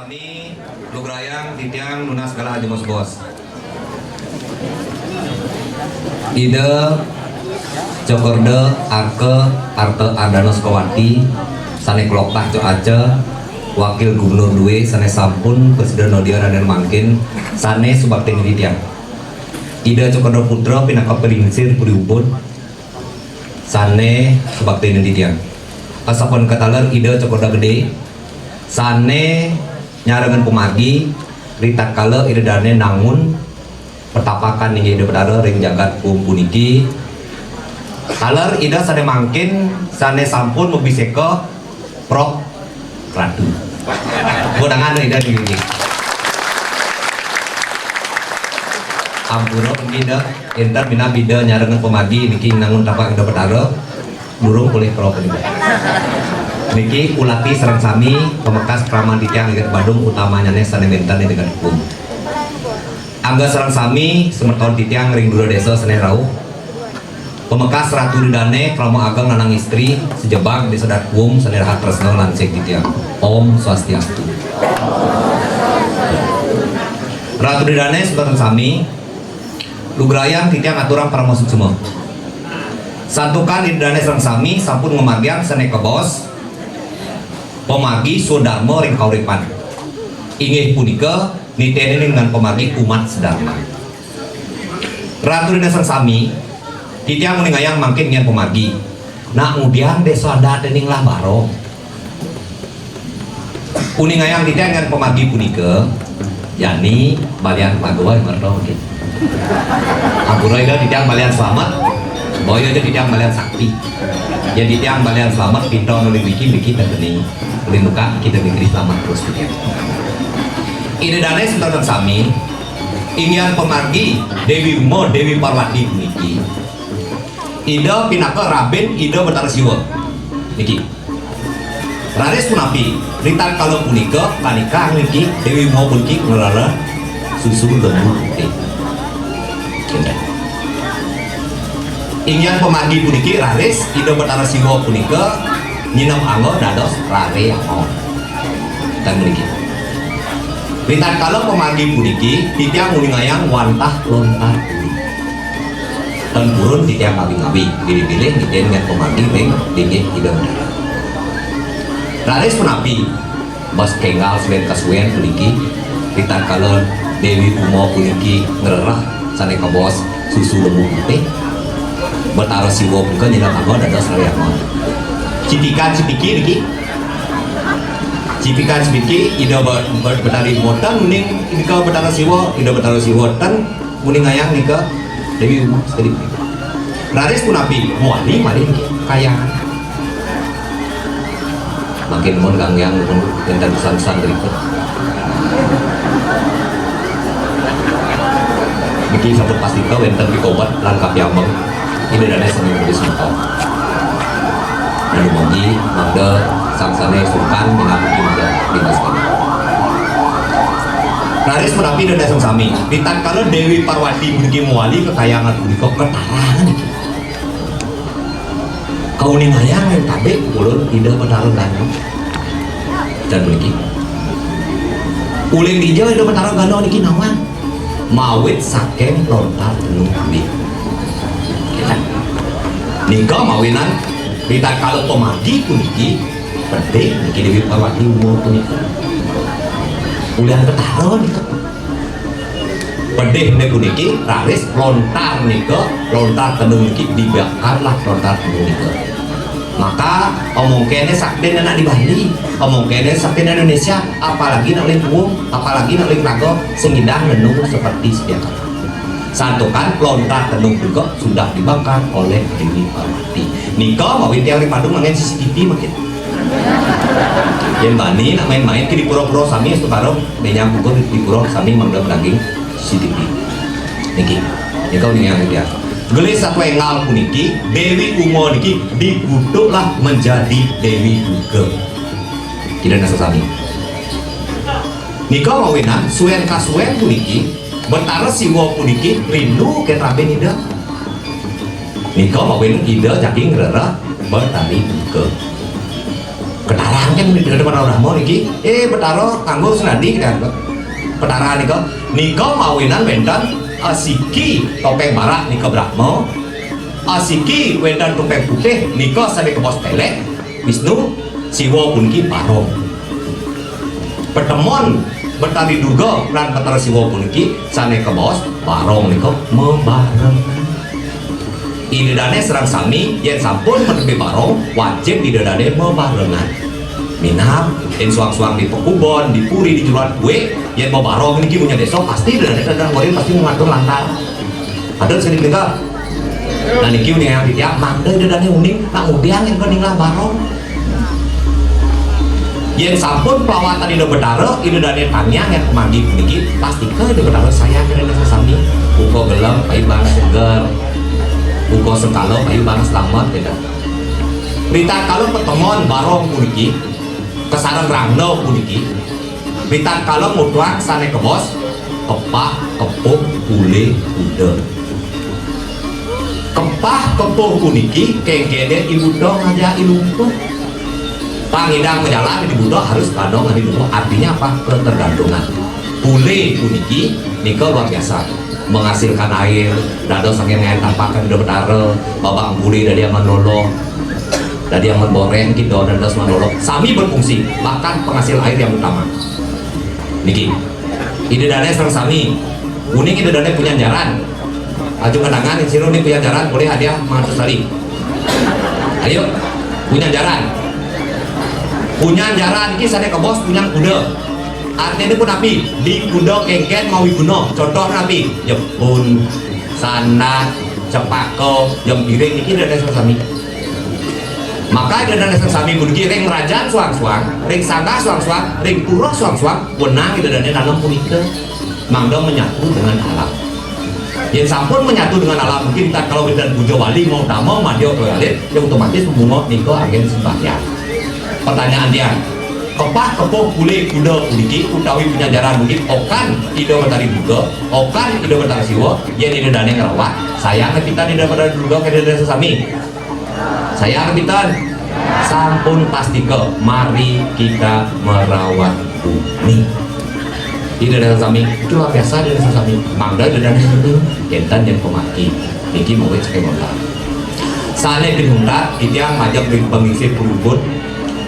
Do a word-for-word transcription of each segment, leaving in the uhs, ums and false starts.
Kami lugrayang titiang nunas galah jumos bos. Ida Cokorda Arka Arta Ardana Sukawati, sane kelokah cok aca, Wakil Gubernur due sane sampun prasida nodia raden mangkin, sane subakti titiang. Ida Cokorda Putra pinaka pelingsir puri ubud, sane subakti titiang. Asapunika taler Ida Cokorda Gede, sane nyarengan pamargi, ritatkala Ida dane nangun petapakan inggih Ida Betara ring jagat Kuung puniki. Taler Ida sane mangkin sane sampun mabiseka prok ratu. Tepuk tangan Ida niki. Ampura mungkin Ida, enten minab Ida nyarengan pamargi niki nangun tapak Ida Betara. Durung polih prok niki. Niki ulati sareng sami pamekas kraman titiang Iget Badung, utamanyane sane wenten ring Kuung. Angga sareng sami semeton titiang ring dura desa sane rauh. Pamekas Ratu Ridane, Krama Ageng Lanang Istri, sejebag Desa Adat Kuung sane rahat tresna lan sig titiang. Om Swastiastu. Ratu Ridane semeton sami, lugrayang titiang aturang parama suksma. Santukan Ida dane sareng sami sampun ngamargiang sane kabaos pamargi swadarma ring kauripan. Inggih punika nitenin ring pamargi umat swadarma. Ratu ring dane sareng sami, titiang nguningayang mangkin nyen pamargi. Nak ngudiang desa adat ning lah barong. Uningayang titiang nyen pamargi punika, jani balian pagawe merta mangkin. Ampura Ida titiang balian slamet, boya ja titiang balian sakti. Yen titiang balian slamet, pinta nuli mriki, mriki ten beni. Uli nuka kita negeri slamet terus titiang. Ida dane semeton sami, inggihan pamargi Dewi Uma, Dewi Parwati puniki. Ida pinaka rabin Ida Betara Siwa. Niki. Raris punapi, ritatkala punika, kanika niki Dewi Uma puniki ngrereh susu lembu putih. Kinten. Inggihan pamargi puniki raris Ida Betara Siwa punika nyinem angga dados Rare Angga. Tan mriki. Ritatkala pamargi puniki, titiang nguningayang wantah lontar puri. Tan purun titiang ngawi-ngawi, bilih-bilih nitih nyen pamargi ring linggih Ida Betara. Raris punapi, bas kenggal suwen kasuwen puniki, ritatkala Dewi Uma puniki ngrereh sane kabaos susu lembu putih, Betara Siwa punika nyinem angga dados Rare Angga. Citikan citiki niki. Citikan citiki Ida Be-, Be-, Betari Uma ten uning nika Betara Siwa, Ida Betara Siwa ten nguningayang nika Dewi Uma sakadi punika. Raris punapi, mawali malih niki kayang. Mangkin nuwun kanggiang nuwun wenten pesan-pesan berikut. Niki sampun pastika wenten pikobet lan kapiambeng. Ida dane sami nulis maka. Dumugi mangda sang sane sungkan minab ugi mangda dimas kami. Raris punapi Ida dane sang sami, ritatkala Dewi Parwati puniki mawali kakayangan punika katarangan niki. Kauningayang ring tabik ulun Ida Betara Gana. Dan puniki. Uli dija Ida Betara Gana niki nawang? Mawit saking lontar tenung kulit. Nika mawinan ritatkala pamargi puniki, pedih niki Dewi Parwati Uma punika. Ulian Betara nika. Pedihne puniki raris lontar nika, lontar tenung niki dibakarlah lontar tenung nika. Maka omongkene sakdene nak di Bali, omongkene sakdene Indonesia, apalagi nak uling kuung, apalagi nak uling raga, sing indah nenung seperti sedia kala. Santukan lontar tenung juga sudah dibakar oleh Dewi Parwati. Nika mawinan tiang ring Padung nganggen C C T V mungkin. Yen bani nak main-main ke di pura-pura sami, astungkara benyang pungkur di pura sami mangda madaging C C T V. Niki, nika uning yang dia. Gelis satu engal puniki, Dewi Uma niki dikutuklah menjadi Dewi Durga. Kita nasa sami. Nika mawinan suwen kasuwen puniki, Betara Siwa puniki rindu ken rabin Ida. Nika mawinan Ida jagi ngrereh Betari Durga. Ketarang Kan Betara Brahma niki, eh, Betara nganggo senadi, kan. Betara nika, nika mawinan wénten, eh, siki topéng barak nika Brahma, eh, siki wénten topéng putih nika sané kebos pelek Wisnu, Siwa puniki Barong. Patemon Betari Durga lan Betara Siwa puniki sané kebos Barong nika mabarengan. Ida dané sareng sami yén sampun nepi Barong, wajib ida dané mabarengan. Minab, yén suang-suang di pakubon, di puri, di jeroan kué, yén mabarong niki punya désa, pasti ida dané kadang pasti ngatur lantar. Ada sing nika. Nah, niki uning titiang, mangda ida dané uning, nak ngudiang yén ninglah Barong. Yén sampun pelawatan Ida Betara, ida dané tamiang yén pamargi puniki, pastika Ida Betara sayang kalian sami. Buka gelem, payu bang seger. Buka sengkala, payu bang selamat, gitu. Ritatkala patemon Barong puniki, kasareng rangda puniki, ritatkala ngutuang sané kebos, kepah, kepuh, pulih, kuda. Kepah, kepuh puniki kéngkéné I Buddha ngajak I Lumpuh. Pangidang majalan I Buddha harus badong I Lumpuh. Artinya apa? Ketergantungan. Pulih puniki nika luar biasa. Menghasilkan air, dados angin ngaé tapakan Ida Betara, babak pulih dadi aman lolo, dadi aman boréng, kita dados aman lolo. Sami berfungsi, bahkan penghasil air yang utama. Niki. Ida dané sareng sami. Uning ida dané punyan jaran. Aju kandangan, sira uning punyan jaran, boleh hadiah mangatus tali. Ayo, punyan jaran. Punyan jaran niki sané kebos punyan kuda. Artiné punapi? Di kuda kéngkén mawi guna. Contoh napi? Jepun, sandat, cepaka, jempiring niki ida dané sareng sami. Maka ida dané sareng sami puniki ring rajan suang-suang, ring sanggah suang-suang, ring pura suang-suang, wenang ida dané nanem punika. Mangda menyatu dengan alam. Yén sampun menyatu dengan alam, mungkin tatkala wénten puja wali mau utama, madya utawi alit, ya otomatis bunga nika anggén sembahyang. Pertanyaan tiang, kepah, kepuh, pulih, kuda puniki utawi punyan jaran puniki okan Ida Betari Durga, okan Ida Betara Siwa, yén ida dané ngrawat, sayang kita Ida Betari Durga, kita sami. Sayang pinten? Sampun pastika, mari kita merawat bumi. Ida dané sami, itulah biasa ida dané sami. Mangda ida dané sami, kénten yén pamargi. Niki mawit saking wonten. Sané pinuntat, titiang majeng ring pangingsih puribun,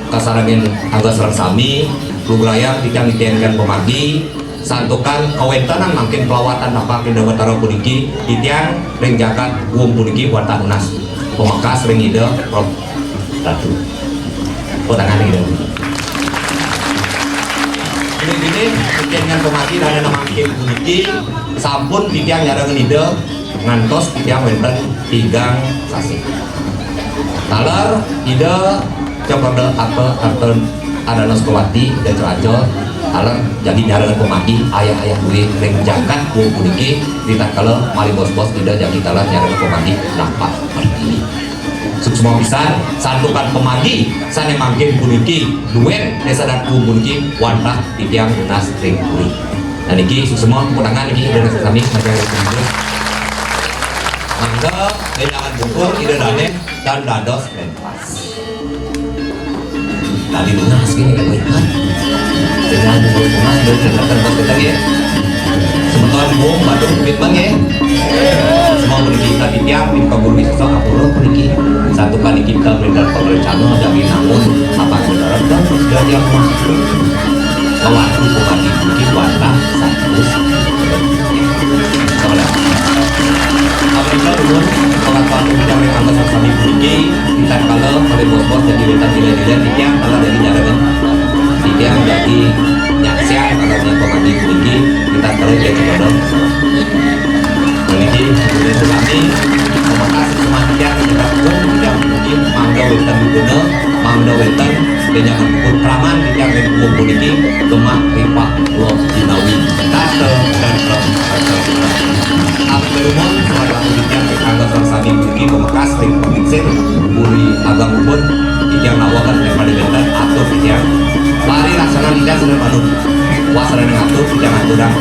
kasarengin angga sareng sami, lugrayang titiang nitihang pamargi, santukan kawéntenan mangkin pelawatan tapak Ida Betara puniki, titiang ring jagat Wung puniki wantah nunas pamekas ring Ida Prof Ratu. Potangan ring Ida. Ini-ini, titiang pamargi dané mangkin puniki, sampun titiang nyarengin Ida, ngantos titiang wénten tigang sasih. Taler Ida Cokor apa Arton Adana Sukawati, Ida Cok Aco, taler jagi nyarengin pamargi ayah-ayah duwé ring jagat Wung puniki, ritatkala malih bos-bos Ida jagi taler nyarengin pamargi lampah pertiwi. Suksma pisan, santukan pamargi sané mangkin puniki, duén Désa Datu puniki wantah titiang nunas ring puri. Nah, niki suksma, tepuk tangan niki, Ida dané sami, majeng ring puri. Mangga, jangan bungkul, Ida dané, dan dados pentas. Tadi nunas gini, kan, Ibu? Jangan bungkul nunas, dan pentas kita, ya. Semeton Wung, Badung, Bit Bang, ya. Semua puniki kita titiang, pinka guru, sesok apura puniki. Satu kali kita beredar pemrencana, jami namun, apa saudara, dan terus jadi apa? Kawan, hukuman itu, kita wantah, satu. Saudara. Apa kita dulu, orang tua kita yang angkat sami puniki, kita kalau, pada bos-bos, jadi wénten nilai-nilai, titiang, kalau jadi jarangan. Titiang jadi nyaksian, kalau dia pamargi puniki, kita terus jadi jodoh. Puniki, sudah tsunami, pamungkas sematian kita pun, kita puniki, mangga wénten guna, mangga wénten, jangan pun praman, kita wénten puniki, gemah ripah, loh, jinawi. Tata, tata, tata, tata. Amin berumur, suara aku titiang, kita sami puniki, pamungkas, ring pamingsih, puri agang ubun, titiang nawakan, daripada wénten, atur titiang. Pari laksana titiang, sudah manut. Wasrana ngatur, titiang aturang.